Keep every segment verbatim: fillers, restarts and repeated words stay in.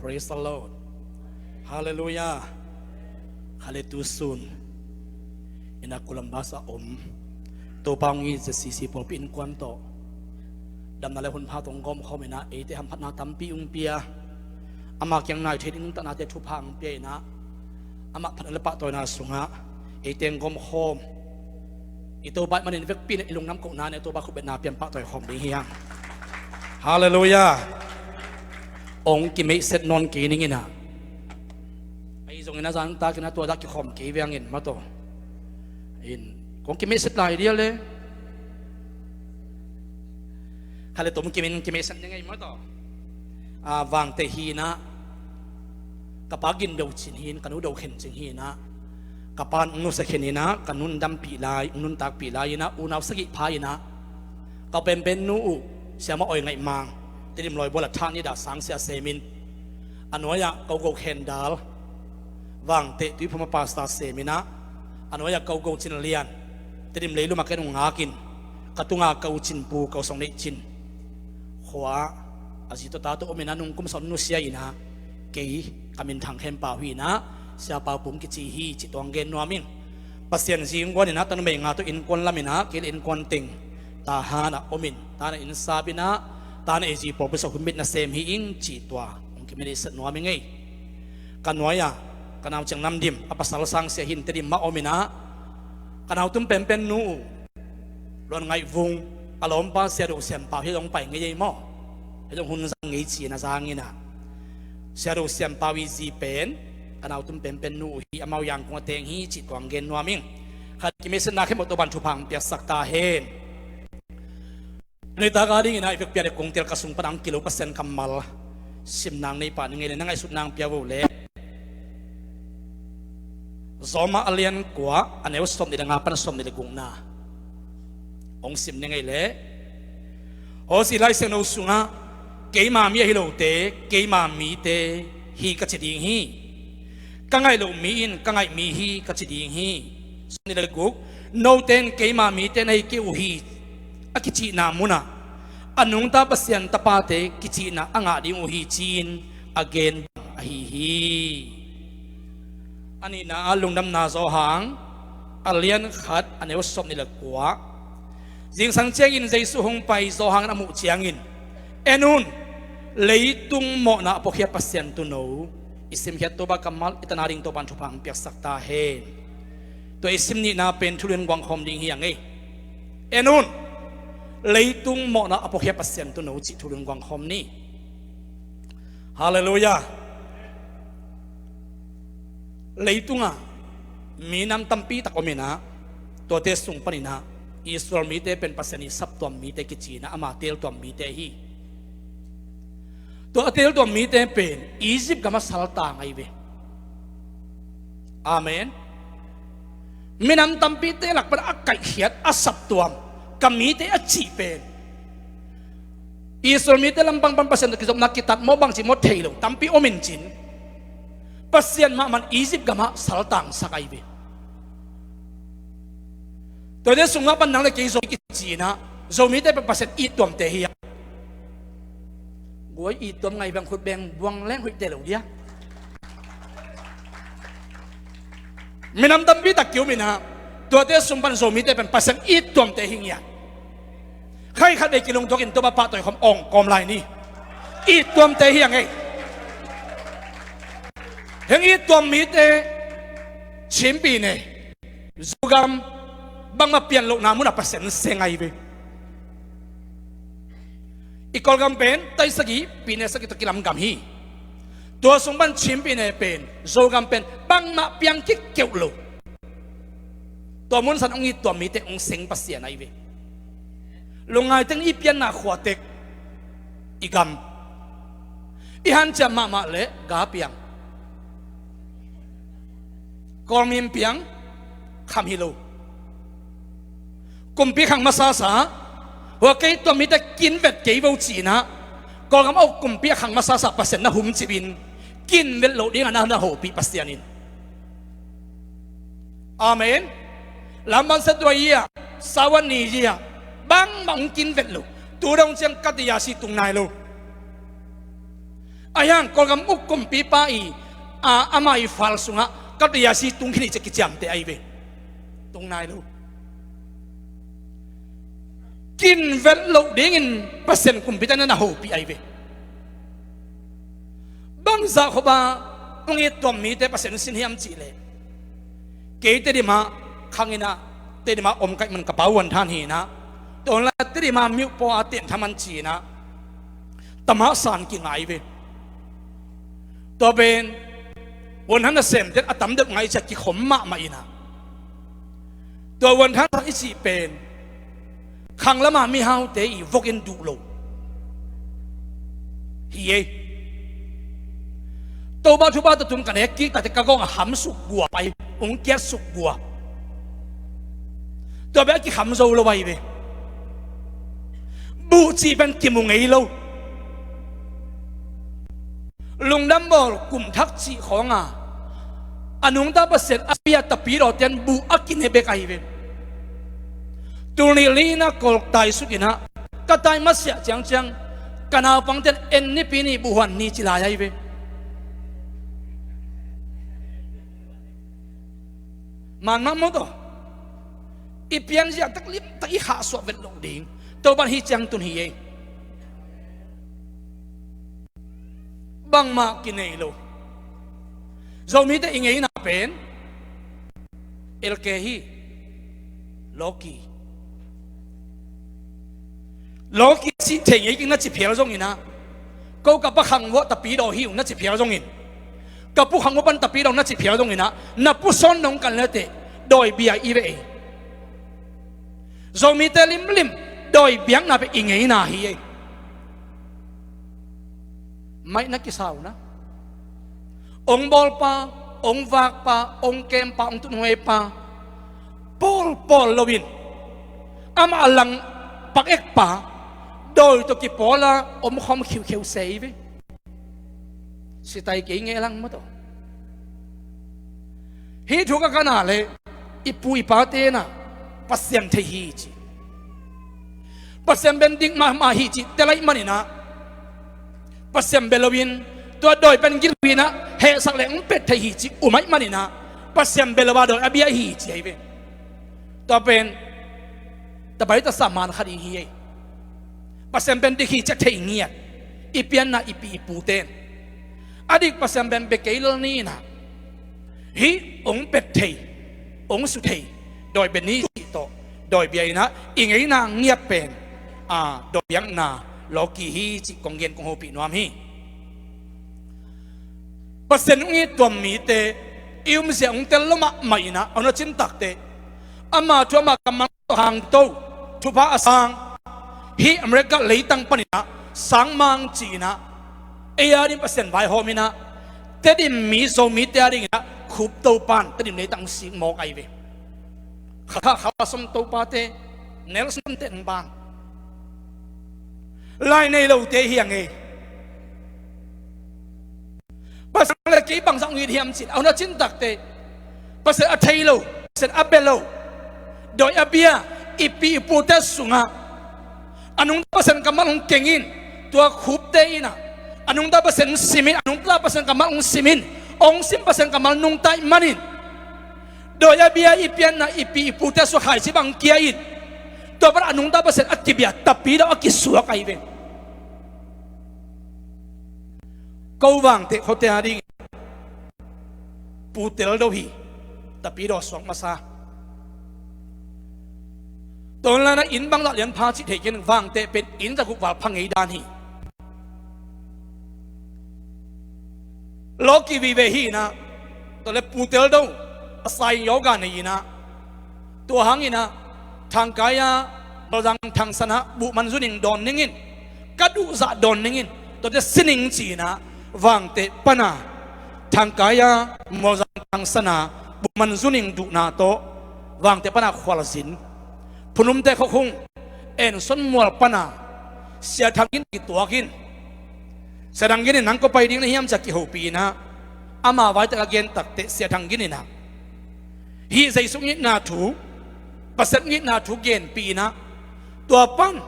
Praise the Lord. Halleluiah. Hale tu sun ina Columbus a om Topa hong it ZCC pawlpi innkuan tawh damna le hunpha tawh hong gawmkhawm ina eite hamphatna tampi hong pia, ama kiang nai thei ding nuntaknate thupha hong pia ina amah phatna le pahtawina sungah eite hong gawmkhawm i Topa ih manin vekpi in i lungdam kohna ne Topa khutbetna pian pahtawi khawm ding hi hang. Halleluiah. Hong kimeihset nawn kei ning ina ahi zongin a zangtak ina tua dah kikhawm kei vengin mataw in kong kimeihset lai dia le khale tom kimin kimeihset ning ei mataw. Vangte hi ina ka pa gin do cin hi in ka nu do khen cing hi ina ka pa nusia khen ina ka nun dampih lai nuntakpih lai ina unau sagih pha ina ka penpen nu uh siama oi ngaih mang Tedim lawi bual a thah ni dah sangsia semin a nuai-ah ko go khen dal Vangteh Tuiphum a pasta sem ina a nuai-ah ko go cin lian Tedim leilum a ken uh ngakin ka tunga ka u cin pu ko song neih cin khua a zi tawh ta tawh om ina nungkum sawm nusia ina kei ka minthang khempau hi ina siapa pum kici hi cih tuang gen nuam ing. Pasian zingguan ina tanumei nga tawh innkuan lam ina kei le innkuan teng Tahan a om in tana innsap ina tana ei zi pawlpi sawh hun mit nasem hi ing cih tua hong kimeihset nuam ing ei. Ka nuai-ah ka nau ciang namdim a pasal sangsia hin Tedim mah om ina ka nau tum penpen nu uh luan ngaih vung a lawmpa sia do siampau hi dong pai ngei ei maw? Hi dong hun zang ngei ci na zang ina sia do siampau i zi pen ka nau tum penpen nu uh hi amau Yangkung a teng hi cih tuang gen nuam ing. Khat kimeihsetna khempeuh tawh ban thupha hong piaksak ta hen. Nui taka ding ina i vekpi a le kong tel ka sung pan ang kilo Pasian kammal simnang nei pah ning ei le na ngaihsut nang pia vo le Roma a lian kua a neu sawm nih le nga pan sawm nih le gukna hong sim ning ei le aw si Lai Siangtho sungah keima mi ahi lote keima mite hi ka ci ding hi. Ka ngaih loh mi in ka ngaih mi hi ka ci ding hi. Sawm nih le guk note in keima mite na hi kei uh hi a kicihna munah a nungta Pasian tapate kicihna a ngah ding uh hi ci-in a gen bang ahi hi. A nihna a lungdamna Johan a lian khat a neu sawm nih le kua zingsang ciangin Jesu hong pai Johan a muh ciangin en un leitung mawhna a puakhiat Pasian tuuno i simkhiat Topa kammal i tana ding Topa in thupha hong piaksak ta hen. Tua i sim nihna pen thulun guangkhawm ding hi a ngei. En un leitung mawhna a puakhiat Pasian tuuno cih thulun guangkhawm ni. Halleluiah. Leitungah minam tampi tak om ina tuate sung pan ina Israel mite pen Pasian i saptuam mite kici ina ama teltuam mite hi. Tua a teltuam mite pen Egypt gam a saltang ahi ve. Amen. Minam tampite lak pan a kaihkhiat a saptuam ka mite a cih pen Israel mite lampang pan Pasian tawh kizopna kitat maw bangci maw thei lo tampi om in cin Pasian mahmah in Egypt gamah saltangsak ahi ve. Tuate sungah pan nang le kei Zomi kici inah Zomite pen Pasian ittuamte hi a. Guai ittuam ngai bang khut beng buang leng hoihte lo dia. Minam tampi tak kium inah tuate sung pan Zomite pen Pasian ittuamte hi ngiat. Khai khat vei kilungtuakin Topa pahtawi khawm awng kawm lai ni. Ittuamte hi a ngei. Heng ittuam mite Chin pi ne Zogam bangmah pian lohna munah Pasian seng ahi ve. I Kawlgam pen tai sagih pi ne sagih tawh kilam gam hi. Tua sung pan Chin pi ne pen Zogam pen bangmah piang kik keuh lo. Tua munsan hong ittuam mite hong seng Pasian ahi ve. Lungngai teng i pianna khuatek i gam i hanciam mahmah le ga piang. Kawlmi in piang kham hi lo. Kumpi khang masasa hua kei tuam mite kinvet kei vo ci inah Kawlgam a uk kumpi a khang masasa Pasian na humcip in kinvet loh dingah na na hopih Pasian in. Amen. Lamban sa tua ia sawan ni ia bangmah hong kinvet lo. Tu dong ciang ka ti ia si tung nai lo. Ahi hang Kawlgam uk kumpipa i, a, ama i fal sungah ka tei a si tung khin i ci a kiciamteh ahi ve. Tung nai lo. Kinvet loh dingin Pasian kumpite na na hopih ahi ve. Bangzah khop a hong it tuam mite Pasian sin hiam cih leh, kei Tedim ah khang in ah, Tedim ah om ka hih man ka pa Vuanthan hi in ah, tua lai Tedim ah myo paw a teh thaman ci in ah, tamah san kingai ve. Tua pen Vuanthan nasemte a tam deuh ngai ci a kikhom mahmah in ah, tua Vuanthan san i cih pen khang lam a mihaute i vok in duh lo hi ei. Topa thupha tawh tung ka nek kik takte ka gawng a ham suk gua pai, ung kiat suk gua. Tua bek a kikham zo lo ahi ve. Buh cih pen kimu ngei lo. Lungdam bawl kum thak cih khawng a, a nungta Pasian a bia tapidaw ten buh a kine bek ahi ve. Tul nih li in ah Kawl tai suk in ah, ka tai masiah ciangciang ka naupang ten en nipi ni buh huan ni ci lai ahi ve. Man mah maw taw. I pianzia tak limtak i khahsuah vet loh ding. Topan hi ciang tun hi ei. Bangmah kinei lo. Zomite i ngeina pen L K hi. Lawki. Lawki cih thei ngei kik na ci phial zongin ah, ko ka pa khang vuah tapidaw hi ung na ci phial zongin, ka pu khang vuah pan tapidaw na ci phial zongin ah, na pu sawn dong kan le teh dawi bia i ve ei. Zomite limlim dawi biakna pen i ngeina hi ei. Maih na kisau na. Ong bawlpa, ong vakpa, ong kempa, ong tunhuaipa pawlpawl loin amah a lang pak ekpa dawi tawh kipawla omkhawm khiukheu se i ve. Sitai kei ngeh lang maw taw. Hih thu ka kan a leh i pu i pate in ah Pasian thei hi ci, Pasian pen dik mahmah hi cih tel ahih manin ah, Pasian bia loin tua dawi pen gil loin ah hehsak leh hong pet thei hi cih um ahih manin ah, Pasian bia lo a dawi a bia hi ci ahi ve. Tua pen tapai tasa man khat ding hi ei. Pasian pen dik hi ci a thei ngiat i pianna i pi i pute in, a dik Pasian pen bia kei lel ni in ah, hih hong pet thei, hong su thei dawi bia ni cih tawh dawi bia in ah i ngeina ngiat pen, a, dawi biakna lawki hi cih kong gen kong hopih nuam hi. Pasian hong it tuam mite i umzia hong tel lo mahmah in ah, a hun a cin takteh ama thu ama kammal hangto thupha a sang, hih America leitang panin ah sangmang ci in ah, ei a ding Pasian vaihawm in ah, Tedim mi Zomite a dingin ah khup Topan Tedim leitang sik mawk ahi ve. Kha kha kha som topate, Nelson te hong ban, lai nei lote hi a ngei. Pasian le kei bangzah hong it hiam cin, a hun a cin takteh Pasian a thei lo, Pasian a bia lo dawi a bia i pi i pute sungah a nungta Pasian kammal hong keng in, tua khupte in ah, a nungta Pasian hong sim in, a nungta Pasian kammal hong sim in, hong sim Pasian kammal nungta ahih manin dawi a bia i pianna i pi i pute sungah khaici bang kia in, tua pan a nungta Pasian a kibia tapidaw a kisuak ahi ve. Ko Vangteh khuate a ding Pu Tel Do hi, tapidaw suak masa. Tua hun lai-in ah inn bangzah lian pha cih thei kei in, Vangteh pen inn zaguk val pha ngei dan hi. Lawki vive hi in ah, tua leh Pu Tel Do a sa in yoga nei in ah, tua hangin ah Thangkai ah Mualzang Thangsan ah buh man zu ning dawn ning in, ka duh zah dawn ning in, tuate si ning ci in ah, Vangteh pan a Thangkai ah Mualzang Thangsan ah buh man zu ning duhna tawh Vangteh pan a khualzin, Phunumte khuakhung Enson Mual pan a Sia Thang Gin kituak in, Sia Thang Gin in nang kua pai ding na hiam ci a kihopih in ah, ama vai tak a gen takteh Sia Thang Gin in ah, hih Jesu hong itna thu, Pasian hong itna thu genpih in ah, tua pan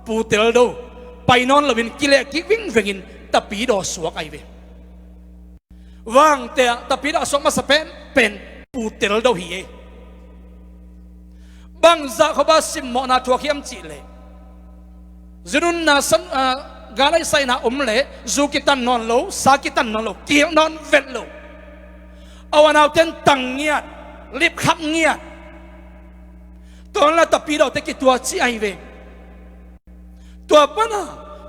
Pu Tel Do pai nawn loin kileh kik vingveng in tapidaw suak ahi ve. Vangte ah tapidaw a suak masa pen pen putel do hi ei. Bangzah khop a simmawhna thuak hiam cihleh, zu nunna, san, ah, gal aihsahna om leh zu kitan nawn lo, sa kitan nawn lo, kihilh nawn vet lo. A u a naute in tang ngiat, lipkhap ngiat. Tua la tapidawte kituak ci ahi ve. Tua pana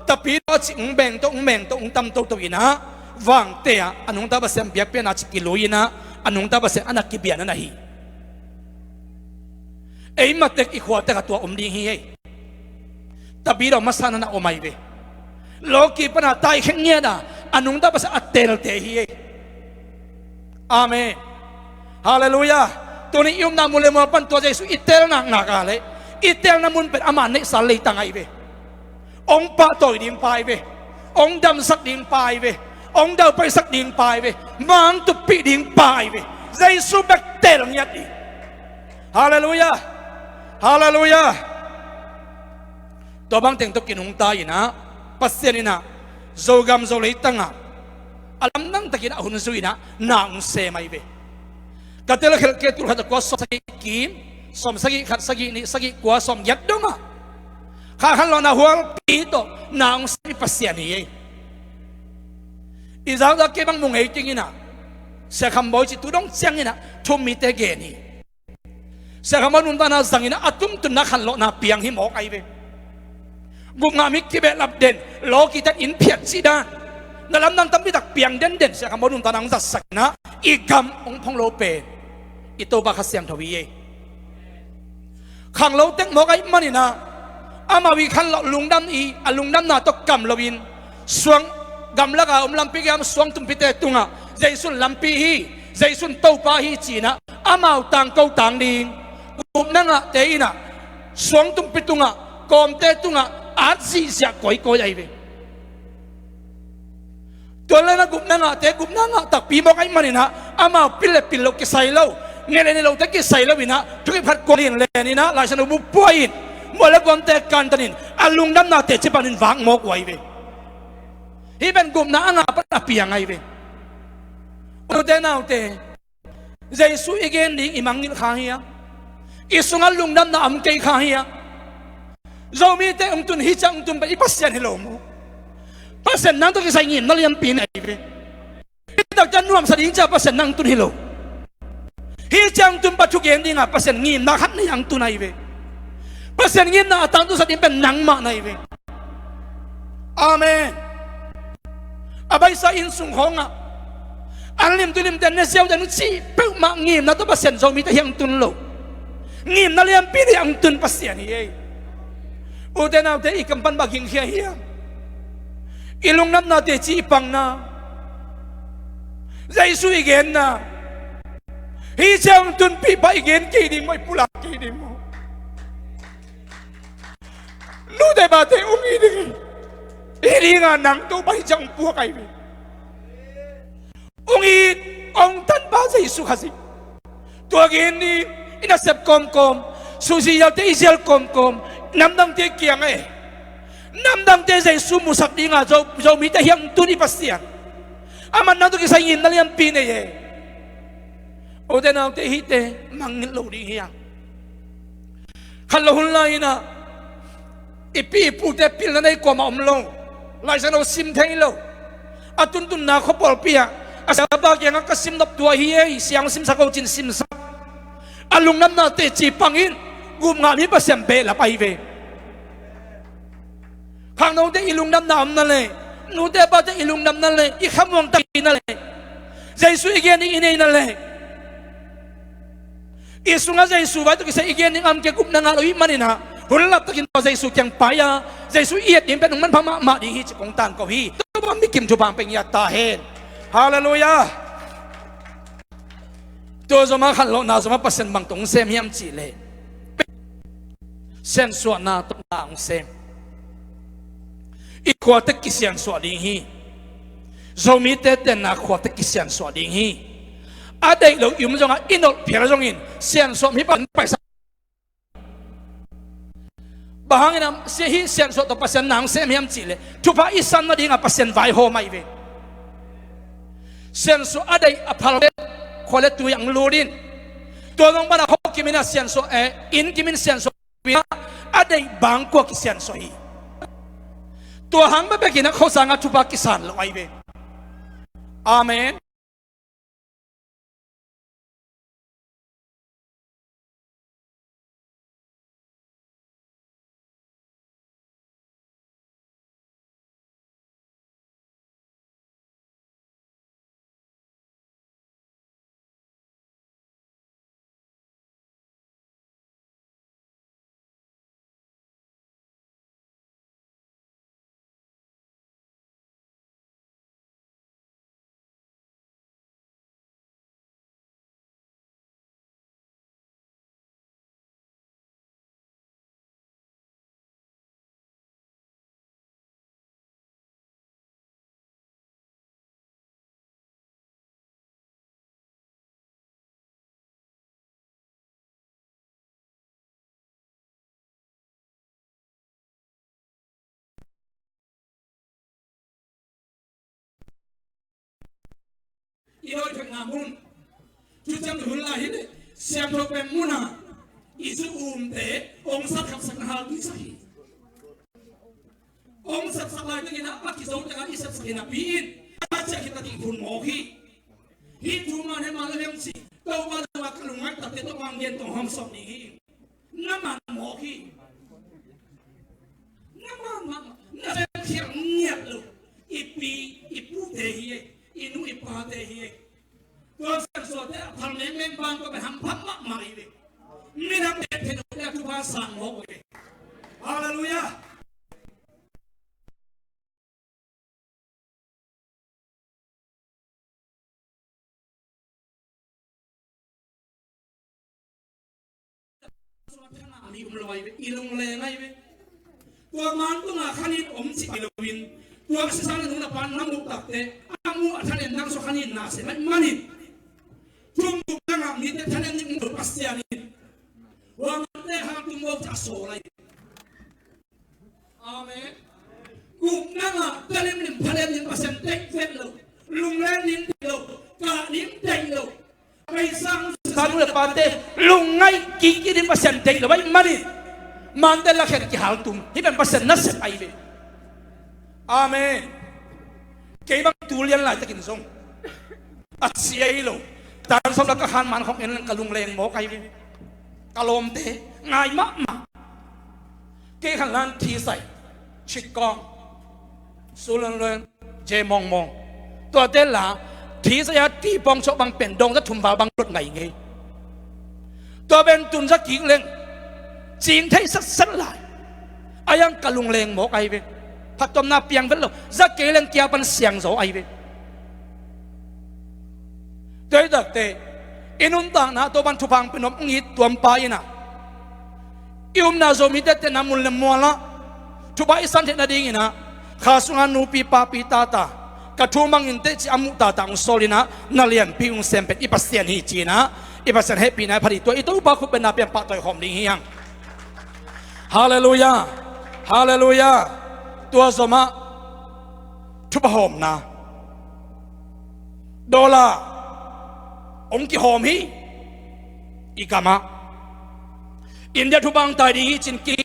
tapidaw a cih ung beng to, ung beng to, ung tam toto inah, vangte ah a nungta Pasian biakpiakna cih kilui inah, a nungta Pasian a na kibia na hi. Ei matek i khuatek ah tua om ding hi ei. Tapidaw masa na na om ahi ve. Lawki pana taikhek ngiat a, a nungta Pasian a telte hi ei. Amen. Halleluiah. Tuni i upna mun le mual pan tua Jesu i tel naknak a leh, i telna mun pen ama neihsa leitang ahi ve. Hong pahtawi ding pa ahi ve. Hong damsak ding pa ahi ve. Hong daupaisak ding pa ahi ve. Mangtuppih ding pa ahi ve. Jesu bek tel ngiat ding. Halleluiah. Halleluiah. Tua bang teng tawh kinungta inah, Pasian inah Zogam Zo leitangah a lamdang takin a hun zui inah na hong sem ahi ve. Ka telkhelhke tulkhat a kua sawm sagih kim, sawm sagih khat, sagih nih, sagih kua, sawm giat dongah kha khanlawhna hualpi tawh na hong sem i Pasian hi ei. I zakzak kei bang mu ngei ding inah, Sia Kham Bawi cih tu dong ciang inah thu-um mite gen hi. Sia Kham Bawi nuntakna zang inah a tuntunna khanlawhna piang hi mawk ahi ve. Gupna mi kibehlap den, lawkite in phiat cih dan, na lamdang tampitak piang denden Sia Kham Bawi nuntakna hong zatsak inah, i gam hong phong lo pen i Topa Kha Siangtho hi ei. Khanglo tek mawk ahih man inah, amau i khanlawh lungdam i, a lungdamna tawh kam loin, suang gamlak a om lampi kiam suangtumpite tungah Jesu in lampi hi, Jesu in Topa hi ci inah, amau tangko tang ding, gupna ngahte inah suangtumpi tungah, kawmte tungah at zihziah kawikawi ahi ve. Tua leh na gupna ngahte gupna ngah takpi mawk ahih man inah, amau pil le pil loh kisai lo, nget le nget lohte kisai lo inah, thukip khat kua lin len inah, Lai Siangtho bu pua in, mual le guamte kantan in, a lungdamna teci panin vak mawk uh ahi ve. Hih pen gupna a ngah pan a piang ahi ve. U te nau te, Jesu i gen ding i mangngilh kha hiam? I sungah lungdamna om kei kha hiam? Zomite hong tun, hih ciang hong tun pen i Pasian hi lo maw? Pasian nang tawh kisai ngimna lianpi nei ve. Hih takciang nuamsa ding ciang Pasian nang tun hi lo. Hih ciang hong tun pa thugen dingah Pasian ngimna khat nei a hong tun ahi ve. Pasian ngimna a tangtunsa ding pen nangmah na hi ve. Amen. A baisa inn sung khawngah an lim tu limte, ne siaute nung cih peuhmah ngimna tawh Pasian Zomite hiang tun lo. Ngimna lianpi nei a hong tun Pasian hi ei. U te nau te, i kam pan bang hingkhia hiam? I lungdamna teci i pangna, Jesu i genna, hih ciang hong tunpih pa i gen kei ding maw, i pulak kei ding maw? Nute pate hong it ding hi. Hih dingah nang Topa hih ciang hong puak ahi ve. Hong it, hong tanpa Jesu Khazih. Tua gen ding, i nasep kawmkawm, suhzialte i zial kawmkawm, namdangte kiangah e. Namdangte Jesu musak dingah Zo, Zomite hiang tun i Pasian. Aman nang tawh kisai ngimna lianpi nei e. U te nau te, hihte mangngilh lo ding hi a. Khat lo hun lai inah i pi i pute pilna nei kuamah om lo. Lai Siangtho sim thei lo. A tuntunna khua pawlpi ah a siapa kiangah ka sim nop tua hi ei, siang simsak o cin simsak. A lungdamna teci pang in, gupna ngah mi Pasian behlap ahi ve. Khangnote i lungdamna om na leh, nute pate i lungdamna leh, i khamuang tak i na leh, Jesu i gen ding i nei na leh, i sungah Jesu vai tawh kisai i gen ding a om kei, gupna ngah lo i hih man inah, hun laptakin tua Jesu kiang pai a, Jesu i et ding pen hong manpha mahmah ding hi ci kong tangko hi. Tua bang mi kim thupha peng i at ta hen. Halleluiah. Tua zomah khanlawhna zomah Pasian bang tawh hong sem hiam cihleh, siansuahna tawh na hong sem. I khuate kisiansuah ding hi. Zomite tenna khuate kisiansuah ding hi. A deih lo i um zongah i nolh phial zongin siansuah mi pan paisa Tua hangin a, hih siansuah tawh Pasian na hong sem hiam cih leh thupha i san nadingah Pasian vaihawm ahi ve. Siansuah a deih a phal pen khua le tui ah hong lut in. Tua zong banah khuakim in a siansuah, eh, inn kim in siansuah, a deih bangkua kisiansuah hi. Tua hang bekbek in a khuasang ah thupha kisan lo ahi ve. Amen. I hoih theihna mun, thuciam hun lai hi leh siangtho peng mun ah i zu umte hong sapkhamsakna hal kisa hi. Hong sepsak laitakin a, a kizo tengah i sepsak hi napi in a ciah khit a ding hun mawk hi. Hih thu man he man lo hiam cih Topa tungah ka lungngaih takte Topa hong gen tong hawm sawm ding hi. Na man mawk hi. Na man mah, na vekhial ngiat lo. I pi i pute hi ei, i nu i pate hi ei. Tua siansuahte a phal mengmeng bang tua pen hamphat mahmah hi ve. Minam det phen uh le a thupha sang mawk uh hi ve. Halleluiah. I lungleng ahi ve. Tua man tungah khanin om cih hi loin, tua ka sisan le nung na pan na muh takte a muh a thanem nang sua khanin na sem ahih manin, thum guk nangah mite thanem ning muh Pasian in tua mante hang tum mawk a sawl ahi. Amen. Guk nangah talim lim phalem lim Pasian deih vet lo. Lungleng lim deih lo. Kah lim deih lo. Paisang sanu le pate lungngaih kiki lim Pasian deih lo. Bai mani mante lakhen kihal tum. Hih pen Pasian nasep ahi ve. Amen. Kei bang tu lian laitakin zong a ci ei lo. Tan sawm la ka khan man khong en leng ka lungleng mawk ahi ve. Ka lawmte ngai mahmah. Kei khan lan thisai, chitkawng, sulonlon, je mawngmawng. Tuate la thisai a tipawng cawh bang pen dawngza thum val bang lot ngai ngei. Tua pen tun za kik leng cing thei satset lai. A yang ka lungleng mawk ahi ve. Phattuamna piang vet lo. Za kei leng kia pan siangzaw ahi ve. Tua hi takte i nuntakna Topan thupha hong pia nop ngit tuampa in a, i upna Zomite tena mun le mual ah thupha i san theih nadingin a, kha sunga nupi papi tata ka thu mangin teh ci a muh tata hong sawl in a, na lianpi hong sem pen i Pasian hi ci in a, i Pasian hehpihna i phat hi. Tua i Topa khut bengna piang pahtawi khawm ding hi hang. Halleluiah. Halleluiah. Tua zomah thupha hawmna dollar hong kihawm hi. I gamah India thupha hong tai ding hi cin ki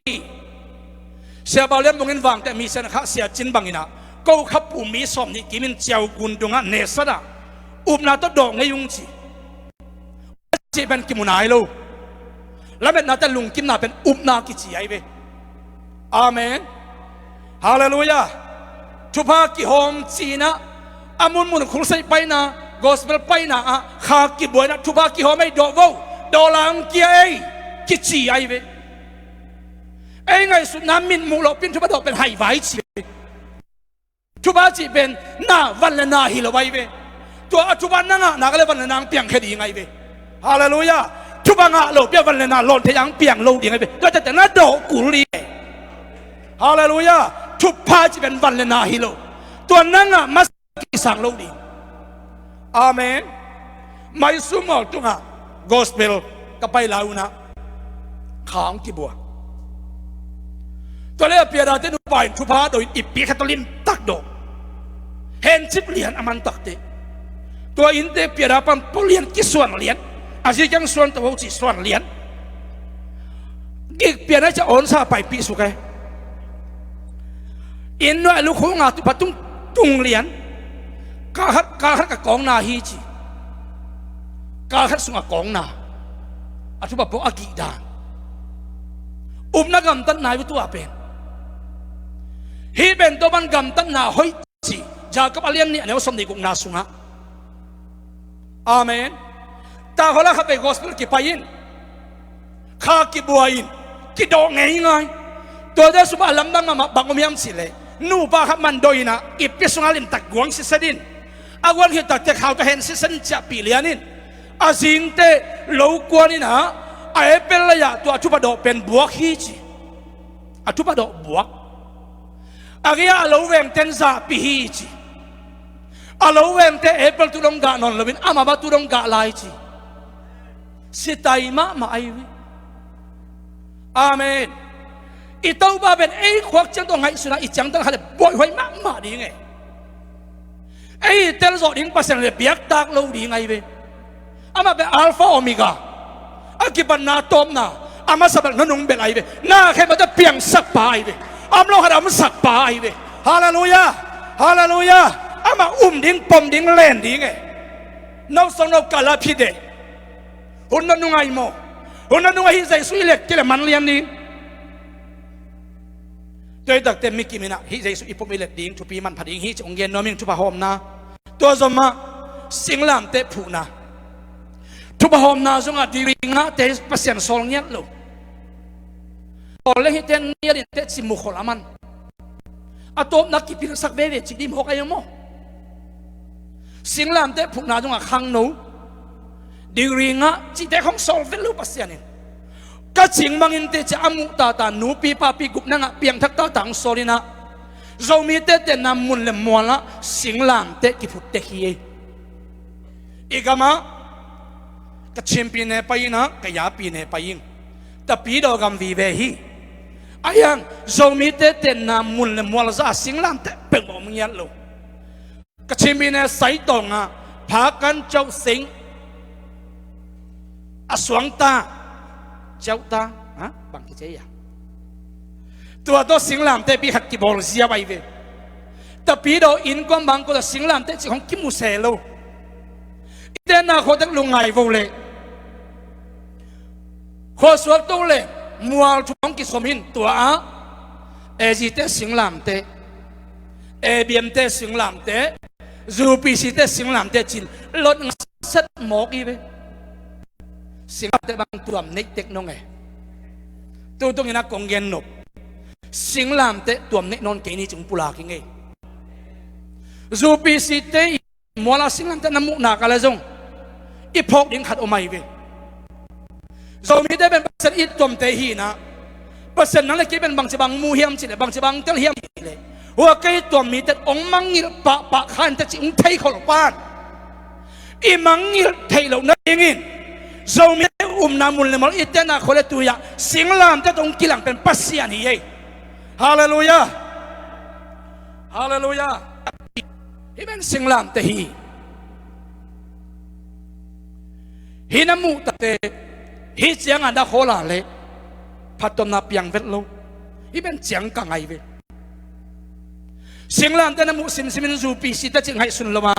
Sia Bau Lian Bung in vangte mi sian kha sia cin bangin a, ko kha pu mi sawm nih kim in ciau gun dungah nesat a, upna tawh dawh ngei ung ci. Cih pen kimu nai lo. Lametnate lungkimna pen upna kici ahi ve. Amen. Halleluiah. Thupha kihawm cihna, a munmun khulseih paina, gospel paina ah kha kibuaina thupha kihawm ei dawh vo. Dollar hong kia ei kici ahi ve. Ei ngaihsutna mitmuh loh pin thupha dawh pen haivai ci ve. Thupha cih pen na van le na hi lo ahi ve. Tua a thupha na ngah nak le van le na hong piangkhia ding ahi ve. Halleluiah. Thupha ngah lo pia van le na lawn thei hong piang lo ding ahi ve. Tua tete na dawh kul ding. Halleluiah. Thupha cih pen van le na hi lo. Tua na ngah masa kisang lo ding. Amen. Maisu mual tungah gospel ka pai lai un a, kha hong kibua. Tua le a piada te nupa in thupha dawh in i pi khat tawh limtak dawh. Hencip lian a man takte. Tua innte piada pan pua lian kisuan lian. A zi kiang suan tawh ho ci suan lian. Gik piana cia awnsa paipih suk e. Inn nuai lukhu nga tupa tung tung lian. Kal khat kal khat ka kawngna hi ci. Kal khat sungah kawngna. A thupha pawh a gih dan. Upna gamtatna hi tua pen. Hih pen tua pan gamtatna hoih ci. Jakob a lian nih a neu sawm nih gukna sungah. Amen. Takhuala khat vei gospel kipai in. Kha kibuai in. Kidawh ngeingai. Tuate sungah a lamdang mahmah bang om hiam cih leh. Nupa khat man dawh in ah. I pi sungah limtak guang siset in. A guan khit takte khau ka hen siset in ciahpih lian in. A zingte lo kuan in ah. A apple lei ah tua a thupha dawh pen buak hi ci. A thupha dawh buak. A gei a lo vengten zahpih hi ci. A lo vengte apple tu dong gah nawn loin amah bah tu dong gah lai ci. Sitai mahmah ahi ve. Amen. I Topa pen ei khuak ciang tawh ngaihsuna i ciangtan khat le buaihuai mahmah ding e. Ei telzawh ding Pasian le biaktak lo ding ahi ve. Amah pen Alpha Omega. A kipatna tawpna. A masa bel nunung bel ahi ve. Na khe mate piangsak pa ahi ve. Amlo khat a omsak pa ahi ve. Halleluia. Halleluia. Amah um ding pom ding len ding e. No song no kala phide. Hun na nungai maw. Hun na nungai hi Jesu i let kile man lian ding. Tua hi takte mi kiminah hih Jesu i pum i let ding thupi manpha ding hi ci hong gen nuam ing. Thupha hawmna. Tua zomah singlamteh phuhna. Thupha hawmna zongah degree ngahte Pasian sawl ngiat lo. Sawl leng hihte ngiat inteh ci mukhol a man. A tawpna kipilsak veve cih dim hawk ahi maw. Singlamteh phuhna zongah khangno. Degree ngah cihte khong sawl vet lo Pasian in. Ka cing bangin teci a muh tata nupi papi gupna ngah piangthak tata hong sawl inah. Zomite tenna mun le mualah singlamteh kiphut tek hi ei. I gamah ka Chinpi ne pai inah ka Yapi ne pai ing. Tapidaw gam vive hi. Ahiang Zomite tenna mun le mual zah a singlamteh peuhmah om ngiat lo. Ka Chinpi ne Saitawng ah Phakan Cauh Sing a suangta Cauhta ha bang kici a tua tawh singlamteh pi khat kibawl ziau ahi ve. Tapidaw innkuan bangkua tawh singlamteh cih hong kimu se lo. I tenna khuatek lungngai vo leh khuasuak to le mual thu hong kisom in tua ah A G te singlamteh, A B M te singlamteh, U P C te singlamteh cin lot ngaset mawk hi ve. Singlamteh bang tuam neih tek nong e. Tutung in a kong gen nop. Singlamteh tuam neih nawn kei ni cing pulak hi ngei. U P C te i muala singlamteh na muhna ka le zong i phawk ding khat om ahi ve. Zomite pen Pasian it tuamte hi inah Pasian nang le kei pen bangci bang mu hiam cih leh bangci bang tel hiam cih leh hua kei tuam mite ong mangngilh pahpah kha inteh cih ong thei khol pan i mangngilh theih loh nadingin Zomite upna mun le mual i tenna khua le tui ah singlamteh tawh ong kilang pen Pasian hi ei. Halleluia. Halleluia. Hih pen singlamteh hi. Hih na muh takte hih ciangah na khawl a leh phattuamna piang vet lo. Hih pen ciang ka ngai ve. Singlamteh na muh simsim in U P C te cih ngaihsun lo a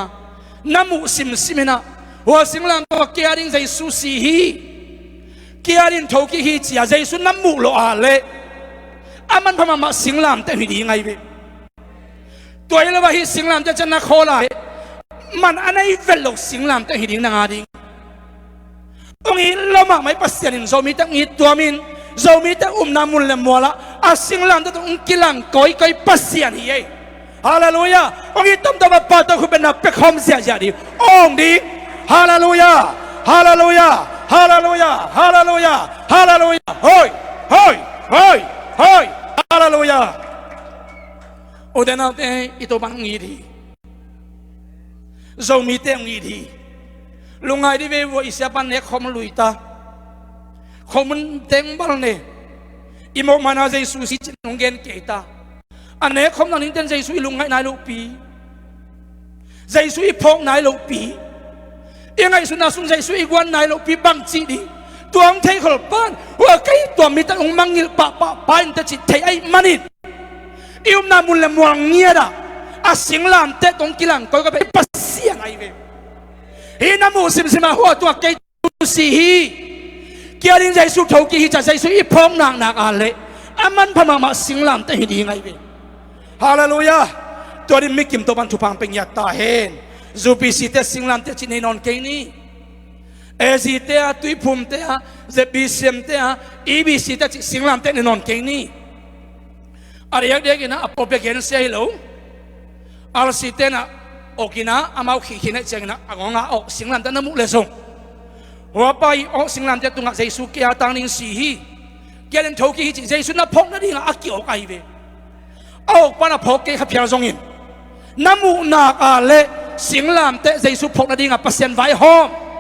na muh simsim inah hua singlamteh hua kia ding Jesu si hi. Kia ding thokik hi ci a Jesu na muh lo a leh a manpha mahmah singlamteh hi ding ahi ve. Tua hi lo a hih singlamteh ciang na khawl a leh man a nei vet lo singlamteh hi ding na nga ding. Ong it lo mahmah i Pasian in Zomite ong it tuam in Zomite upna mun le mualah a singlamteh tawh ong kilang kawikawi Pasian hi ei. Halleluia. Ong it tomtom a pa tawh khut beng na pia khawm ziahziah ding ong ding. Halleluia. Halleluia. Halleluia. Halleluia. Halleluia. Hoi. Hoi. Hoi. Hoi. Halleluia. Ute naute i Topa ong it hi. Zomite ong it hi. Lungngai dih ve vua i siapa nek khawm lui ta. Khawm un teng bal ne. I mawhmana Jesu si cin hong gen kei ta. A nekkhop nadingten Jesu i lungngaih nai lohpi, Jesu i phawk nai lohpi, i ngaihsutna sung Jesu i guan nai lohpi bang cih ding. Tua hong theikhol pan hua kei tua mitat hong mangngilh pahpah pa in teh cih thei ahih manin i upna mun le mual ngiat ah a singlamteh tawh hong kilang kawikawi pen i Pasian ahi ve. Hih na muh simsim ah hua tua kei si hi. Kei a ding Jesu thokik hi ci-a Jesu i phawk naknak a leh a manpha mahmah singlamteh hi ding ahi ve. Halleluiah. Tua ding mikim tawh pan thupha pia ngiat ta hen. UPC te singlamteh cih nei nawn kei ni. AG te ah, Tuiphum te ah, ZBCM te ah, EBC te cih singlamteh nei nawn kei ni. A diakdiak in ah a pawlpi a gensia hi lo. RC te in ah awk in ah amau khihkhih naih ciangin ah a ngawng ah awk singlamteh na muh leh zong, hua pa i awk singlamteh tungah Jesu kei a tang ding si hi. Kei a ding thokik hi cih Jesu na phawk nadingah a ki-awk ahi ve. A awk pan a phawk kei kha phial zongin na muhnak a leh singlamteh Jesu phawk nadingah Pasian vaihawm.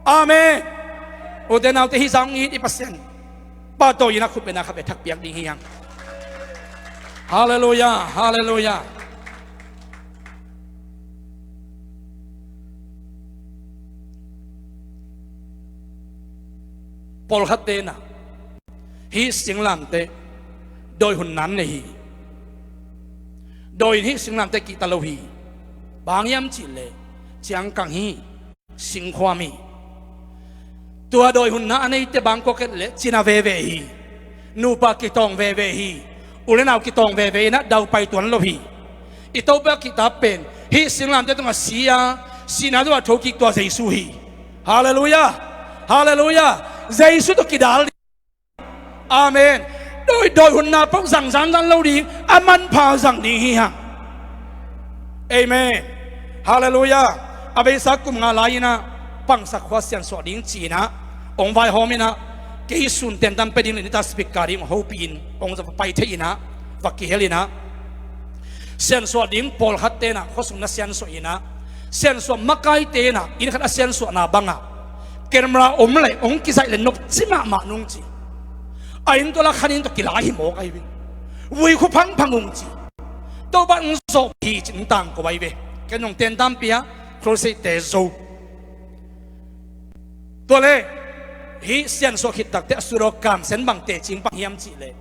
Amen. Ute naute, hih zah hong it i Pasian pahtawi in a khutbetna khat vei thak piak ding hi hang. Halleluiah, halleluiah. Pawlkhatte in ah hih singlamteh dawi hun nan nei hi. Dawi in hih singlamteh kihta lo hi. Bang hiam cih leh ciangkang hi. Singkhuam hi. Tua dawi hun na a neite bangkok et leh cina veve hi. Nupa kitawng veve hi. U le nau kitawng veve in ah daupai tuan lo hi. I Topa kihta pen hih singlamteh tungah si a, sihna tungah thokik tua Jesu hi. Halleluiah. Halleluiah. Jesu tawh kidal ding. Amen. Dawi, dawi hun na peuh zang zanzan lo ding, a manpha zang ding hi hang. Amen. Halleluiah. A beisa kum nga lai in ah Pangsak khua siansuah ding ci in ah hong vaihawm in ah, kei sun tentan pia ding le nita speaker ding hong hopih in hong za pai thei in ah, va kihel in ah, siansuah ding pawlkhatte in ah khuasung na siansuah in ah, siansuah makaite in ah inn khat a siansuahna bangah camera om leh hong kizaih leh nopci mahmah nung ci. A inn tua la khan inn tua kila hi mawk ahi ve. Vui khu phangphang ung ci. Topa hong zawh hi ci hong tangko ahi ve. Ken hong tentan pia, crusade te zo. Tua leh hih siansuah khit takteh a sut aw kamsen bang teci hong pang hiam cih leh,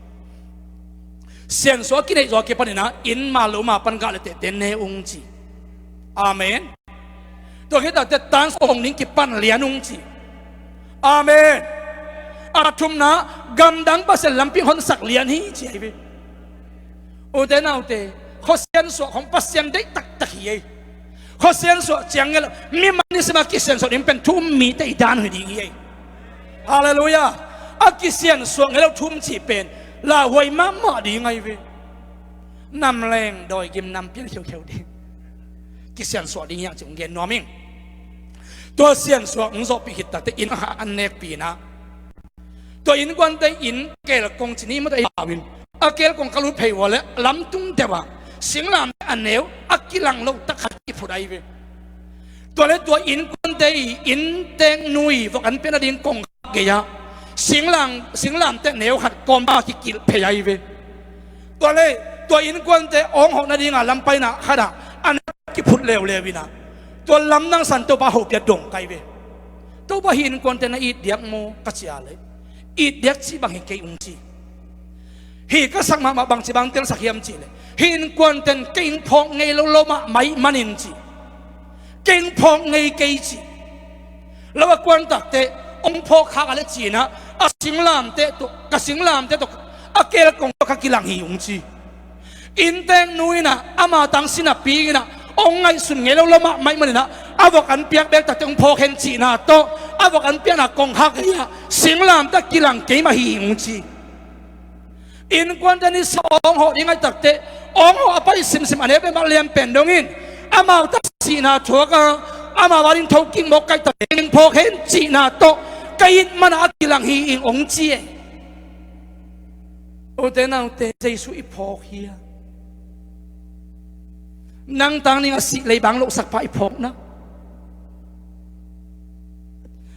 siansuah a kineih zaw a kipan in ah inn ma lo ma pan gah le tehte ne ung ci. Amen. Tua khit takteh tansuah hong ding kipan lian ung ci. Amen. A thumna, gamdang Pasian lampi honsak lian hi ci ahi ve. Ute naute, khuasiansuah khong Pasian deih taktak hi ei. Khuasiansuah ciang ngel mi man ni sima kisiansuah ding pen thu um mite i dan hi ding hi ei. Halleluiah. A kisiansuah ngel lo thu um cih pen lauhuai mahmah ding ahi ve. Namleng dawi gim nampi khiukheu ding. Kisiansuah ding hiang ci hong gen nuam ing. Tua siansuah hong zawhpih khit takteh inn a an nekpih in ah, tua innkuante inn kelkong ci ni maw, tua ei pau in a kelkong ka lut phei ua leh lamtung deuh ah singlamteh a neu a kilang loh tak khat kiphut ahi ve. Tua leh tua innkuante i inntek nu i vok an piak nading kongkhak gei ah singlam, singlamteh neu khat kawmpa kikilh phei ahi ve. Tua leh tua innkuante awng hawh nadinga lam paina khatah a neu kiphut leuleu in ah, tua lamdang san Topa hopih a dong ka hi ve. Topa, hih innkuante na it diak maw ka cih leh, it diak cih bang hi kei ung ci. Hih ka sak mahmah bangci bang telsak hiam cih leh, hih innkuanten kei hong phawk ngei lo lo mahmah ahih manin ci. Kei hong phawk ngei kei ci. Lo a kuan takteh hong phawk khak a leh ci in ah, a singlamteh tawh, ka singlamteh tawh a kelkong tawh ka kilang hi ung ci. Inntek nu in ah ama tang sinapi in ah hong ngaihsun ngei lo lo mahmah ahih manin ah, a vok an piak bek takteh hong phawk hen cihna tawh a vok an piakna kongkhak gei ah singlamteh kilang kei mah hi ung ci. Innkuante nisa awng hawh ding ahih takteh awng hawh a pai simsim a neu pen bak lian pen dongin amau tak sihna thuak a, amau a ding thokik mawk ka hih takteh kei hong phawk hen cihna tawh ka it man ah a kilang hi ing hong ci ei. Ute naute, Jesu i phawk hi a, nang tang ding a sih lei bang lohsak pa i phawkna,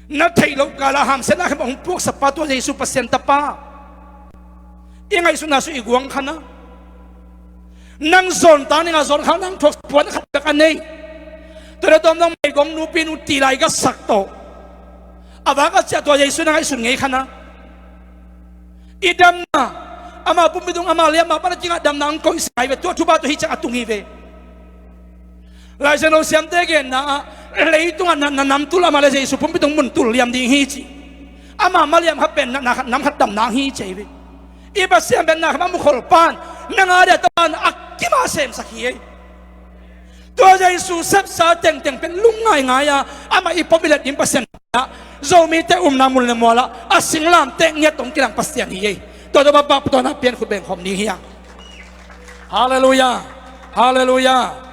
na theih loh kal ah hamsiatna khempeuh hong puaksak pa tua Jesu Pasian Tapa. I ngaihsutna sung i guang kha na. Nang zawn ta ning a zawn kha nang thuak puan khat bek a nei. Tua le tawm nang meigong nupi nu ti lai ka sak tawh. A vak a ciah tua Jesu na ngaihsun ngei kha na. I damna, ama pumpi tung ama liamma pana kingah damna ang koih sai ve, tua thupha tua hi ciang a tung hi ve. Laisiangtho siamte genna ah, leitungah na, na nam tul ama le Jesu pumpi tung mun tul liam ding hi ci. Ama ma liam khat pen na, na khat nam khat damna ang hi ci hi ve. I Pasian pen na khat ma mukhol pan, na nga dia tapan a kima semsak hi ei. Tua Jesu sepsa tengteng pen lungngai ngai a, amah i pom i let ding Pasian ah, Zomite umna mun le mual ah, a singlamteh ngiat tong kilang Pasian hi ei. Tua tua bak bak tua na pian khut beng khom ding hi a. Halleluiah. Halleluiah.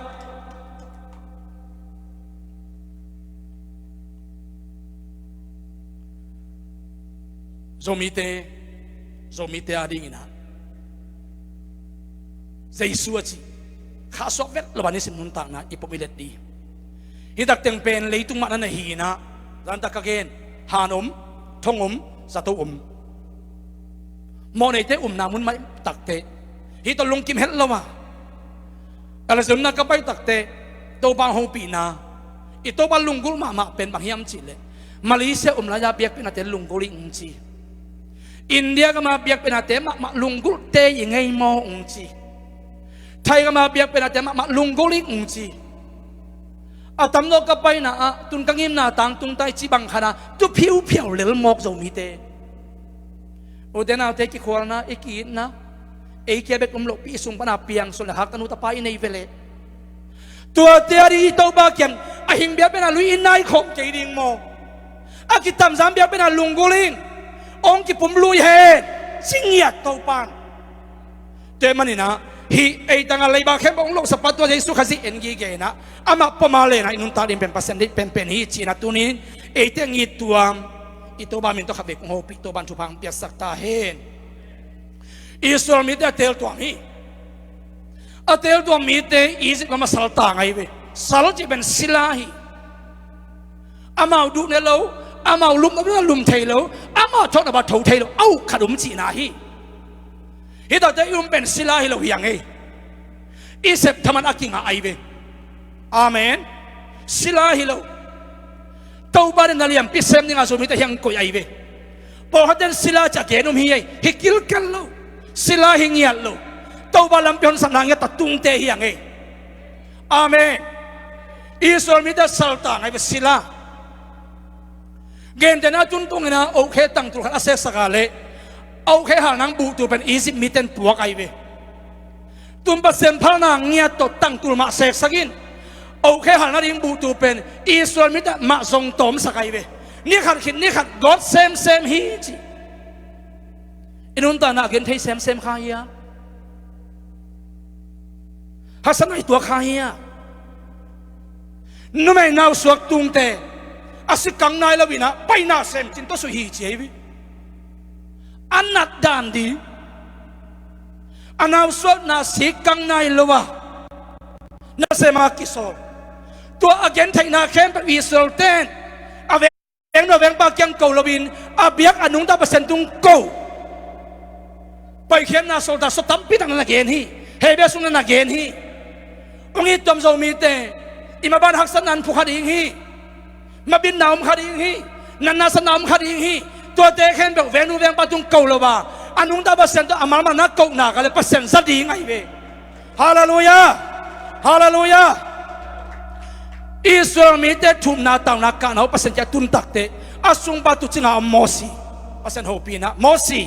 Zomite, Zomite a dingin ah Jesu a ci khahsuak vet lo a nisim nuntakna i pom i let ding. Hi tak teng pen leitung mah na na hi in ah, zanta ka gen, han om, thong om, zato om. Mawhneite umna mun mah takteh, hi tawh lungkim het lo a, a le zonna ka pai takteh, Topa hopihna, i Topa lunggulh mahmah pen bang hiam cihleh, Malaysia um lai-a biakpiaknate lunggulh ing ci. India gama biakpiaknate mahmah lunggulhte i ngei maw ung ci. Thai gama biakpiaknate mahmah lunggulh ing ung ci. A tamzaw ka paina ah tun ka ngimna tangtung tai ci bang khat ah tu phiuphiau lel mawk Zomite. Ute naute kikhualna, i ki-itna, ei kia bek um lohpi i sung pana piang sun le hak tanu tapa i nei veleh. Tuate a ding i Topa kiang a hing biakpiakna lui i nai khawm kei ding maw? A kitamzang biakpiakna lunggulh ing, hong kipum lui hen, ci ngiat Topan. Tua manin ah, hih ei tangah leiba khempeuh hong lohsapa tua Jesu Khazih en gige in ah, amah poma lenah i nuntak ding pen Pasian deih penpen hi ci-in ah tuni-in, eite ngittuam, i Topa min tawh khatvei kong hopih, Topan thupha hong piaksak ta hen. Israel mite a teeltuam hi. A teeltuam mite Egypt lamah sal tang ahi ve. Sal cih pen sila hi. Amau duh ne lo, amau lum, lum thei lo, amau thawh na ba tho thei lo, a uk khat um cihna hi. Hi takte i um pen sila hi lo hi ang ei. I sep thaman a kingah ahi ve. Amen. Sila hi lo. Topa in na liampi sem dingah Zomite hiang koih ahi ve. Pawlkhatte in sila ci a gen um hi ei. Hi kilkel lo. Sila hi ngiat lo. Topa lampi honsatna ngiat a tungte hi ang ei. Amen. Israel mite saltang ahi ve sila. Gentehna tun tungin ah okkhe tangtul khat a seksak a leh, okkhe hal nang buhtu pen Egypt mite in puak ahi ve. Tun Pasian phalna ngiat tawh tangtul mah seksak in, okkhe hal nading buhtu pen Israel mite mah zong tawmsak ahi ve. Ni khat khit ni khat gawt semsem hi ci. I nuntakna a gen thei semsem kha hia? Haksatna i tuak kha hia? Numei nausuak tungte a si kang nai lo in ah paina sem cin tawh suih hi ci hi. A nat dan ding. A nausuakna si kang nai lo a nasem a kisawl. Tua a gentheihna khempeuh Israel ten a veng nuam vengpa kiang ko loin a biak a nungta Pasian tung ko. Paikhiatna sawltak sua tampi tak na na gen hi. Hebrew sung na na gen hi. Ung it tuam Zomite, i maban haksatna an phu kha ding hi. Mabitna om kha ding hi. Natna satna om kha ding hi. Tuate khempeuh vengnu vengpa tung ko lo a, a nungta Pasian tawh a malmalna kohna ka le Pasian za ding ahi ve. Halleluiah. Halleluiah. Israel mite thumna tauna kahna uh Pasian kiang a tun takteh, a sungpa tuucinga om Mosi. Pasian hopihna Mosi,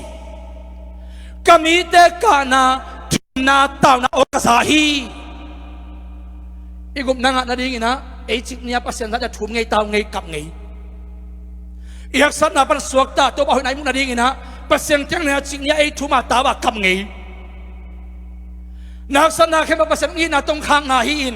ka mite kahna thumna tauna aw ka za hi. I gupna ngah nadingin ah ei cik ni-a Pasian zat a thum ngei, tau ngei, kap ngei. I haksatna pan suakta Topa hoihna i muh nadingin ah Pasian kiang ni-a cik ni-a ei thum a tau a kap ngei. Na haksatna khempeuh Pasian itna tongkhakna hi in.